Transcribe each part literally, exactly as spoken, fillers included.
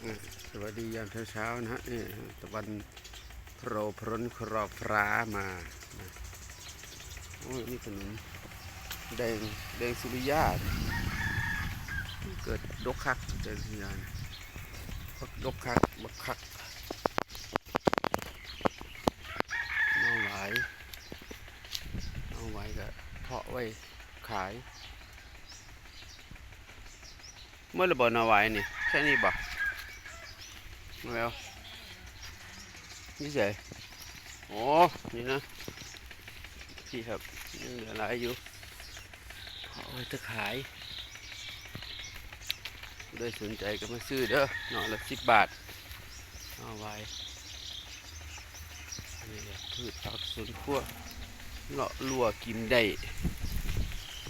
อ่ะ สวัสดียามเช้าๆนะฮะ นี่ฮะ ตะวันโผล่พ้นขอบฟ้ามานะ โอ้ย นี่ขนุนแดง แดงสุริยา เกิดดกคัก แดงสุริยา ดกคัก บักคัก หน่อหวาย หน่อหวายก็เพาะไว้ขาย เมื่อละบ่หน่อหวายนี่ แค่นี้บ่ แล้ว นี่ใส่ อ๋อ นี่นะ พี่ครับ ยังเหลือหลายอยู่ เอาไว้จะขาย ผู้ใดสนใจก็มาซื้อเด้อ หน่อละสิบบาท หน่อหวาย อันนี้ก็พืชผักสวนครัว เลาะลัวกินได้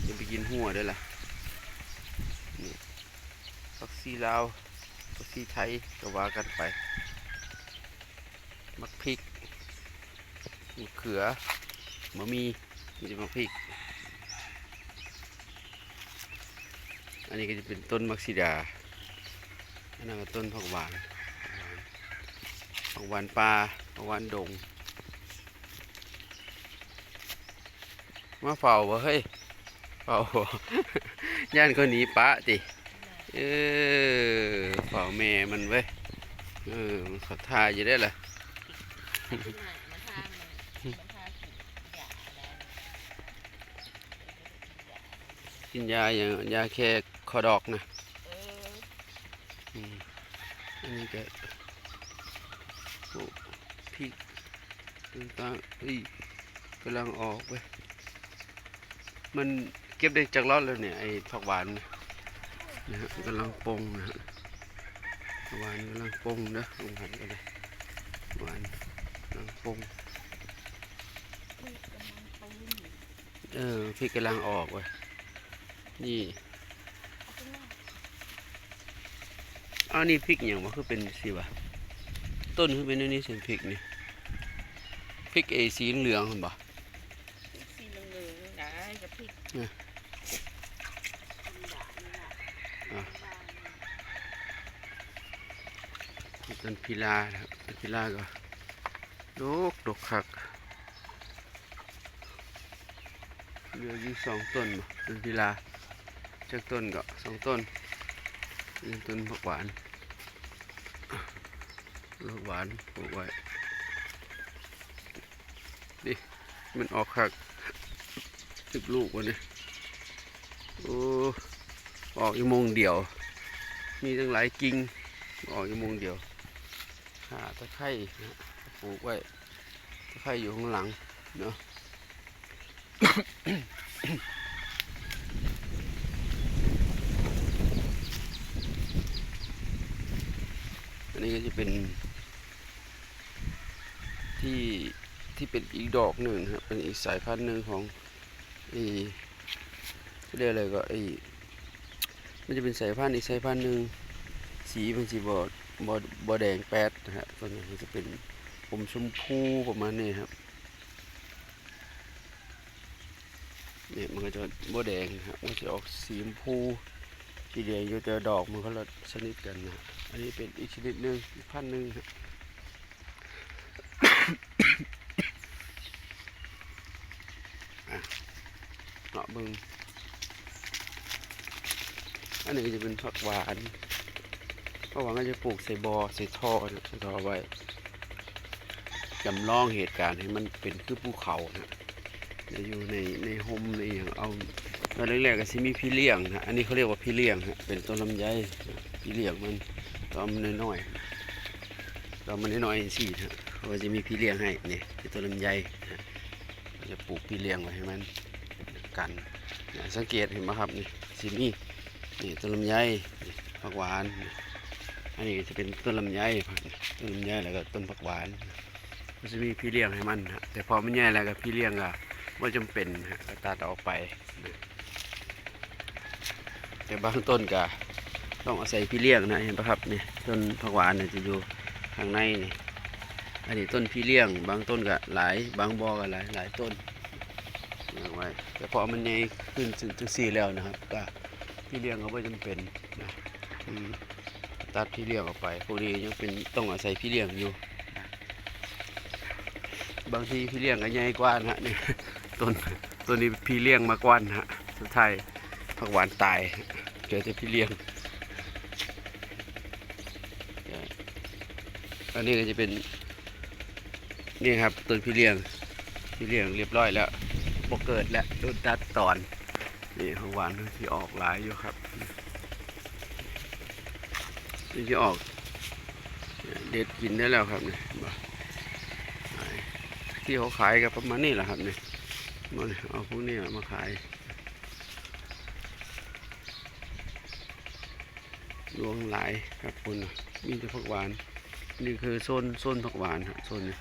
อย่าไปกินหัวเด้อล่ะ นี่ ผักชีลาว ผักชีไทย ก็ว่ากันไป หมากพริก มะเขือ บ่มี มีแต่หมากพริก อันนี้ก็จะเป็นต้นหมากสีดา อันนั้นก็ต้นผักหวาน ผักหวานป่า ผักหวานดง มาเฝ้าบ่เฮ้ย เฝ้าบ่ ย่านเขาหนีปะติ เออ เฝ้าแม่มันเว้ย เออ มันเขาท่าอยู่ได้ล่ะ มันท่า มัน มันท่ากินยาแล้ว กินยาอย่าง ยาแค่คอดอกนะ เออ อืม อันนี้ก็ โอ้ พริกต่างๆ เอ้ย กำลังออกเว้ย มันเก็บได้จากล็อตแล้วเนี่ย ไอ้ผักหวานนะ นะฮะ กำลังปงนะฮะ ผักหวานกำลังปงนะ ผักหวานก็ได้ หวานกำลังปง เออ พริกกำลังออกเว้ย นี่ อ้าว นี่พริกหยังวะ คือเป็นสิวะ ต้นคือเป็นอันนี้สิ พริกนี่ พริกเอสีเหลืองๆ หั่นบ่ สีเหลืองๆ นะ กับพริก เนี่ย ธรรมดานี่แหละ อ่ะ ต้นพิลานะครับ ต้นพิลาก็ดก ดกคัก เหลืออยู่สองต้นบ่ ต้นพิลา จักต้นก็สองต้น นี่ต้นผักหวาน ผักหวานปลูกไว้ นี่ มันออกคัก สิบลูกวะเนี่ย โอ้ ออกอยู่โมงเดียว มีตั้งหลายกิ่ง ออกอยู่โมงเดียว หาตะไคร้นะ ปลูกไว้ ตะไคร้อยู่ข้างหลังเนาะ อันนี้ก็จะเป็น ที่ ที่เป็นอีกดอกหนึ่งนะครับ เป็นอีกสายพันธุ์หนึ่งของ ไอ้ เขาเรียกอะไรก็ ไอ้ มันจะเป็นสายพันธุ์อีกสายพันธุ์หนึ่ง สีมันสิบ่ บ่ บ่แดงแป๊ดนะฮะ ส่วนใหญ่มันจะเป็นอมชมพูประมาณนี้ครับ เนี่ย มันก็จะบ่แดงนะฮะ มันจะออกสีชมพู สีแดงอยู่ แต่ดอกมันคนละชนิดกันนะฮะ อันนี้เป็นอีกชนิดหนึ่ง อีกพันธุ์หนึ่งฮะ อ่ะ เลาะเบิ่ง อันนี้ก็จะเป็นผักหวาน ผักหวานก็จะปลูกใส่บ่อ ใส่ท่อนะ ใส่ท่อไว้ จำลองเหตุการณ์ให้มันเป็นคือภูเขานะ แล้วอยู่ใน ในฮ่มในหยัง เอา ตอนแรกๆ ก็สิมีพี่เลี้ยงนะ อันนี้เขาเรียกว่าพี่เลี้ยงฮะ เป็นต้นลำไยนะ พี่เลี้ยงมัน ตอนมันน้อยๆ ตอนมันน้อยๆ จังซี้นะ เขาก็จะมีพี่เลี้ยงให้ นี่ เป็นต้นลำไยนะ เขาจะปลูกพี่เลี้ยงไว้ให้มันกันนะ สังเกตเห็นบ่ครับ นี่ สิมี นี่ ต้นลำไย นี่ ผักหวาน นี่ อันนี้จะเป็นต้นลำไย ต้นลำไย แล้วก็ต้นผักหวาน มันจะมีพี่เลี้ยงให้มันฮะ แต่พอมันใหญ่แล้วก็พี่เลี้ยงก็บ่จำเป็นฮะ ก็ตัดออกไปนะ แต่บางต้นก็ต้องอาศัยพี่เลี้ยงนะ เห็นปะครับ นี่ ต้นผักหวานเนี่ยจะอยู่ข้างในนี่ อันนี้ต้นพี่เลี้ยง บางต้นก็หลาย บางบ่อก็หลาย หลายต้น เลี้ยงไว้ แต่พอมันใหญ่ขึ้นจังซี้แล้วนะครับ ก็พี่เลี้ยงก็บ่จำเป็นนะ อืม ตัดพี่เลี้ยงออกไป พวกนี้ยังเป็น ต้องอาศัยพี่เลี้ยงอยู่ บางทีพี่เลี้ยงก็ใหญ่กว่านะฮะ นี่ ต้น ต้นนี้พี่เลี้ยงมาก่อนฮะ สุดท้ายผักหวานตาย เหลือแต่พี่เลี้ยง อันนี้ก็จะเป็น นี่ครับ ต้นพี่เลี้ยง พี่เลี้ยงเรียบร้อยแล้ว บ่เกิดแล้ว โดนตัดตอน นี่ผักหวานที่ออกหลายอยู่ครับ นี่ที่ออก เด็ดกินได้แล้วครับ นี่ บ่ ที่เขาขายก็ประมาณนี้แหละครับ นี่ มาเอาพวกนี้มาขาย หลวงหลายครับคุณน่ะ มีแต่ผักหวาน นี่คือโซน โซนผักหวานฮะ โซนนี้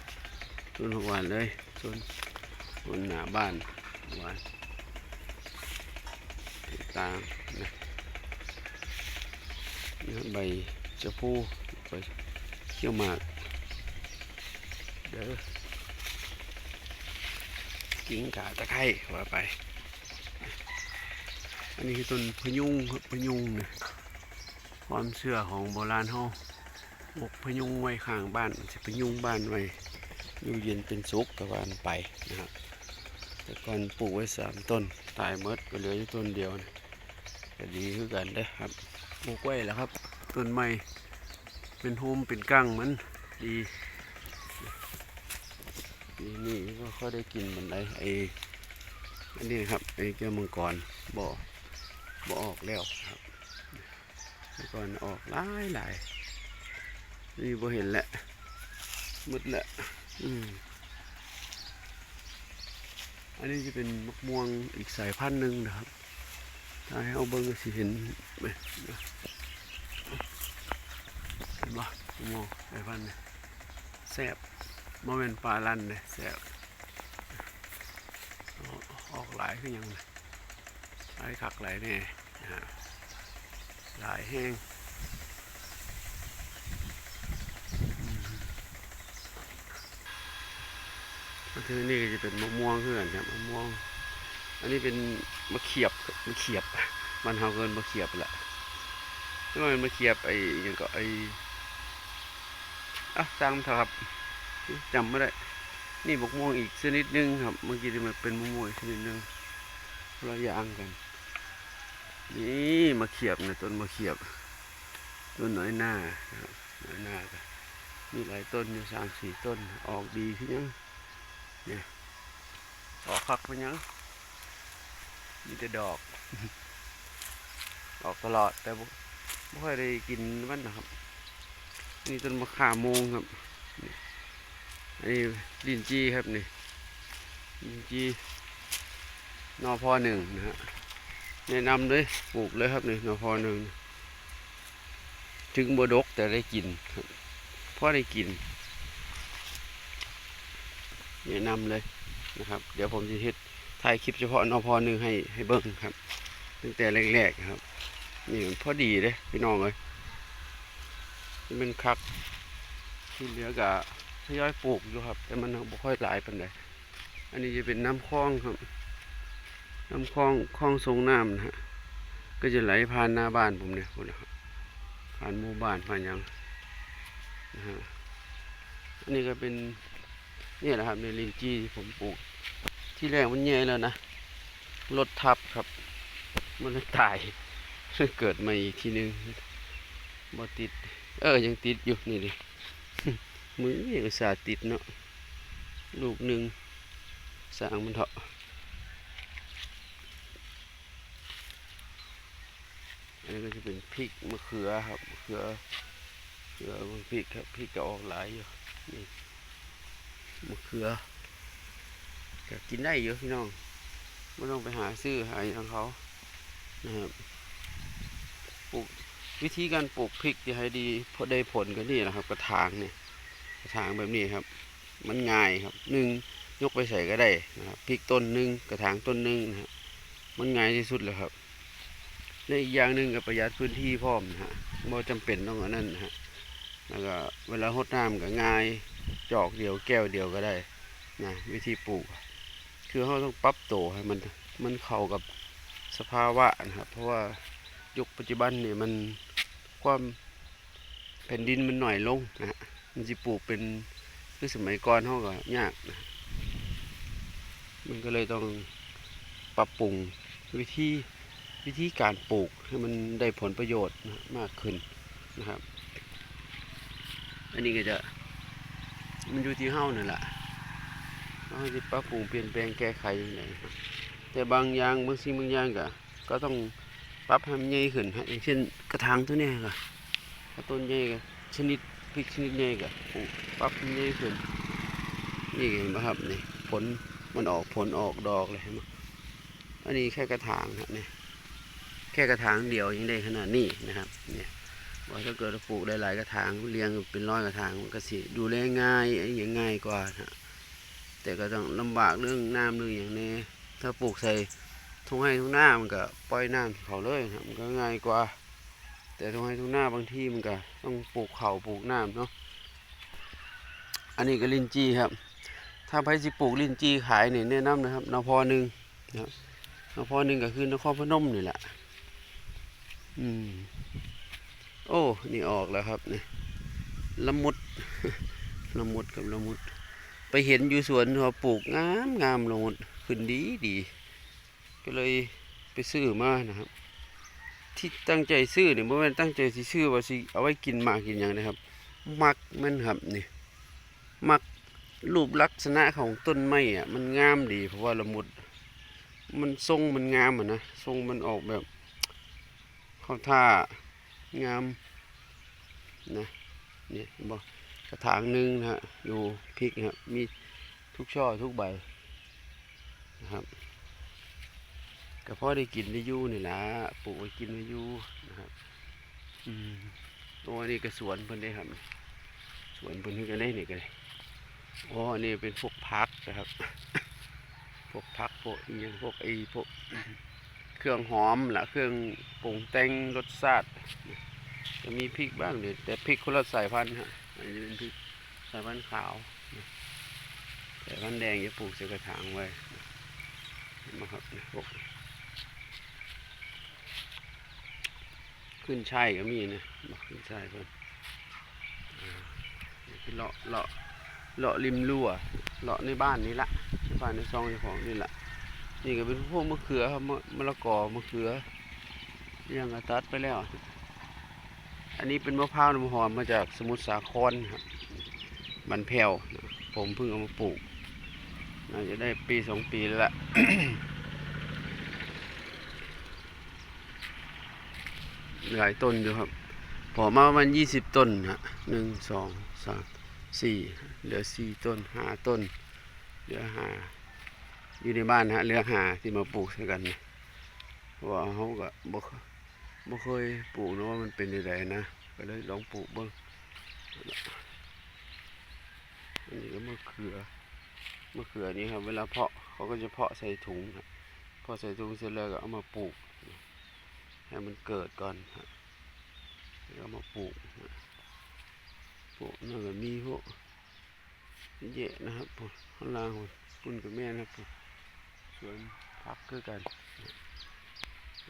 โซนผักหวานเลย โซน โซนหน้าบ้าน ผักหวาน ต่างๆนะ นี่ครับ ใบชะพู ใบเขี้ยวหมาก เด้อ ขิง ข่า ตะไคร้ ว่าไป อันนี้คือต้นพะยุงครับ พะยุงเนี่ย ความเชื่อของโบราณเฮา ปลูกพะยุงไว้ข้างบ้าน สิพะยุงบ้านไว้ อยู่เย็นเป็นสุข ก็ว่ากันไปนะครับ แต่ก่อนปลูกไว้สามต้น ตายหมด ก็เหลืออยู่ต้นเดียวนะ ก็ดีคือกันเด้อครับ ปลูกไว้แล้วครับ ต้นไม้ เป็นโฮมเป็นกังมัน ดี ปีนี้บ่ค่อยได้กินปานใด ไอ้ อันนี้ครับ ไอ้แก้วมังกร บ่ บ่ออกแล้วครับ แต่ก่อนออกหลายหลาย นี่บ่เห็นแล้ว หมดแล้ว อืม อันนี้จะเป็นมะม่วงอีกสายพันธุ์หนึ่งนะครับ ถ้าให้เอาเบิ่งก็สิเห็น เห็นบ่ มะม่วงสายพันธุ์เนี่ย แซ่บ บ่แม่นปลาลั่นเด้ แซ่บ ออกหลายคือหยังนะ หลายคักหลายแน่นะฮะ หลายแฮง อืม มาถึงนี่ก็จะเป็นมะม่วงคือกันครับ มะม่วง อันนี้เป็นมะเขียบ มะเขียบ บ้านเฮาเอิ้นมะเขียบแหละ แต่ว่ามันมะเขียบไอ้หยังก็ไอ้ อ่ะ ช่างมันเถอะครับ จำบ่ได้ นี่บักม่วงอีกชนิดหนึ่งครับ เมื่อกี้นี่มันเป็นมะม่วงอีกชนิดหนึ่ง คนละอย่างกัน นี่มะเขียบนะ ต้นมะเขียบ ต้นน้อยหน้านะครับ น้อยหน้าก็มีหลายต้นอยู่ สามสี่ต้น ออกดีคือหยัง เนี่ย ออกคักเป็นหยัง มีแต่ดอก ออกตลอด แต่บ่ บ่ค่อยได้กินมันนะครับ นี่ต้นมะข่าโมงครับ นี่ อันนี้ลิ้นจี่ครับนี่ ลิ้นจี่ นพ.หนึ่ง นะฮะ แนะนำเลย ปลูกเลยครับนี่ นพ.หนึ่ง ถึงบ่ดกแต่ได้กินครับ พอได้กิน แนะนำเลยนะครับ เดี๋ยวผมจะเฮ็ด ถ่ายคลิปเฉพาะ นพ.หนึ่ง ให้ ให้เบิ่งครับ ตั้งแต่แรกๆครับ นี่มันพอดีเด้พี่น้องเอ้ย มันเป็นคัก ที่เหลือก็ทยอยปลูกอยู่ครับ แต่มันบ่ค่อยหลายปานใด อันนี้จะเป็นน้ำคลองครับ น้ำคลอง คลองส่งน้ำนะฮะ ก็จะไหลผ่านหน้าบ้านผมเนี่ย พู้นนะครับ ผ่านหมู่บ้าน ผ่านหยังนะฮะ อันนี้ก็เป็น เนี่ยแหละครับ ในลิ้นจี่ที่ผมปลูก ที่แรกมันใหญ่แล้วนะ รถทับครับ มันเลยตาย เกิดใหม่อีกทีหนึ่ง บ่ติด เออ ยังติดอยู่ นี่ดิ มือนี่อุตส่าห์ติดเนาะ ลูกหนึ่ง สร้างมันเถาะ อันนี้ก็จะเป็นพริกมะเขือครับ มะเขือ เขือ พริกครับ พริกก็ออกหลายอยู่ นี่ มะเขือ ก็กินได้อยู่พี่น้อง บ่ต้องไปหาซื้อหาหยังเขา นะครับ ปลูก วิธีการปลูกพริกจะให้ดี พอได้ผลก็นี่แหละครับ กระถางเนี่ย กระถางแบบนี้ครับ มันง่ายครับ หนึ่ง ยกไปใส่ก็ได้นะครับ พริกต้นหนึ่ง กระถางต้นหนึ่งนะฮะ มันง่ายที่สุดแล้วครับ และอีกอย่างหนึ่งก็ประหยัดพื้นที่พร้อมนะฮะ บ่จำเป็นต้องอันนั้นนะฮะ แล้วก็เวลารดน้ำก็ง่าย จอกเดียวแก้วเดียวก็ได้นะ วิธีปลูก คือเราต้องปรับตัวให้มัน มันเข้ากับสภาวะนะครับ เพราะว่ายุคปัจจุบันนี่มัน ความ แผ่นดินมันหน่อยลงนะฮะ มันสิปลูกเป็น คือสมัยก่อนเฮาก็ยากนะ มันก็เลยต้องปรับปรุงวิธี วิธีการปลูกให้มันได้ผลประโยชน์นะ มากขึ้นนะครับ อันนี้ก็จะ มันอยู่ที่เฮานั่นแหละ ว่าเฮาสิปรับปรุงเปลี่ยนแปลงแก้ไขจั่งใดนะ แต่บางอย่าง บางสิ่งบางอย่างก็ ก็ต้องปรับให้มันใหญ่ขึ้นฮะ อย่างเช่นกระถางตัวเนี้ยก็ ถ้าต้นใหญ่ก็ ชนิดพริกชนิดใหญ่ก็ปลูกปรับให้มันใหญ่ขึ้น นี่เห็นปะครับ นี่ ผลมันออก ผลออกดอกเลย เห็นปะ อันนี้แค่กระถางฮะ เนี่ย แค่กระถางเดียวยังได้ขนาดนี้นะครับ เนี่ย ว่าถ้าเกิดเราปลูกหลายๆกระถาง เรียงเป็นร้อยกระถาง มันก็สิดูแลง่าย อันนี้ง่ายกว่าฮะ แต่ก็ต้องลำบากเรื่องน้ำเรื่องอย่างแน่ ถ้าปลูกใส่ทุ่งไร่ทุ่งนา มันก็ปล่อยน้ำเขาเลยนะ มันก็ง่ายกว่า แต่ทุ่งไร่ทุ่งนาบางทีมันก็ต้องปลูกข้าวปลูกน้ำเนาะ อันนี้ก็ลิ้นจี่ครับ ถ้าใครสิปลูกลิ้นจี่ขายนี่แนะนำนะครับ นพ.หนึ่ง นะครับ นพ.หนึ่ง ก็คือนครพนมนี่แหละ อืม โอ้ นี่ออกแล้วครับ นี่ ละมุด ละมุดกับละมุด ไปเห็นอยู่สวนเขาปลูกงามงาม ละมุด ขึ้นดีดี ก็เลยไปซื้อมานะครับ ที่ตั้งใจซื้อเนี่ย บ่แม่นตั้งใจสิซื้อว่าสิเอาไว้กินหมากกินหยังนะครับ มักมันครับ นี่ มักรูปลักษณะของต้นไม้อะ มันงามดี เพราะว่าละมุด มันทรงมันงามอะนะ ทรงมันออกแบบ เข้าท่า งามนะ เนี่ย เห็นบ่ กระถางหนึ่งนะฮะ ดูพริกนะครับ มีทุกช่อทุกใบนะครับ ก็พอได้กินได้อยู่นี่ล่ะ ปลูกไว้กินไว้อยู่นะครับ อืม โอ้ อันนี้ก็สวนเพิ่นเด้ครับ สวนเพิ่นคือกันเด้นี่ก็ได้ โอ้ อันนี้เป็นพวกผักนะครับ พวกผัก พวกอิหยัง พวกไอ้ พวก เครื่องหอมล่ะ เครื่องปรุงแต่งรสชาติ จะมีพริกบ้างเดี๋ยว แต่พริกคนละสายพันธุ์ฮะ อันนี้เป็นพริกสายพันธุ์ขาว สายพันธุ์แดงจะปลูกใส่กระถางไว้ เห็นไหมครับ พวก ขึ้นช่ายก็มีนะ บ่ขึ้นช่ายเพิ่น อ่า นี่คือเลาะ เลาะ เลาะริมรั้ว เลาะในบ้านนี่ละ ในบ้านในซองเจ้าของนี่ละ นี่ก็เป็นพวกมะเขือครับ มะ มะละกอ มะเขือ ยังก็ตัดไปแล้ว อันนี้เป็นมะพร้าวน้ำหอมมาจากสมุทรสาครครับ บ้านแพ้วนะ ผมเพิ่งเอามาปลูก น่าจะได้ปีสองปีแล้วละ หลายต้นอยู่ครับ พอมาประมาณยี่สิบต้นฮะ หนึ่ง สอง สาม สี่ เหลือสี่ต้น ห้าต้น เหลือห้า อยู่ในบ้านฮะ เหลือห้าที่มาปลูกใส่กันเนี่ย เพราะว่าเขาก็บ่ บ่เคยปลูกเนาะ ว่ามันเป็นจั่งใดนะ ก็เลยลองปลูกเบิ่ง อันนี้ก็มะเขือ มะเขือนี่ครับ เวลาเพาะเขาก็จะเพาะใส่ถุงครับ เพาะใส่ถุงเสร็จแล้วก็เอามาปลูก ให้มันเกิดก่อนครับ แล้วก็มาปลูกครับ ปลูกนั่นก็มีพวกเยอะแยะนะครับ พวกข้างล่างพวก ปุ้นก็แม่นครับ พวกสวนผักคือกัน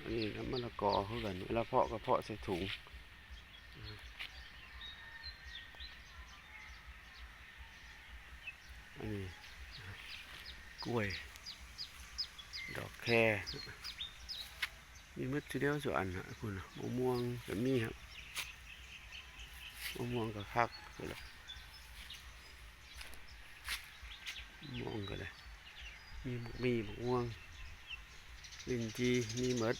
อันนี้ก็มะละกอคือกัน เวลาเพาะก็เพาะใส่ถุง อันนี้กล้วย ดอกแค มีหมดทีเดียวสุอันฮะ คุณน่ะ มะม่วงก็มีครับ มะม่วงก็คัก คุณน่ะ มะม่วงก็ได้ มีบัก มีบักม่วง ลิ้นจี่ มีหมด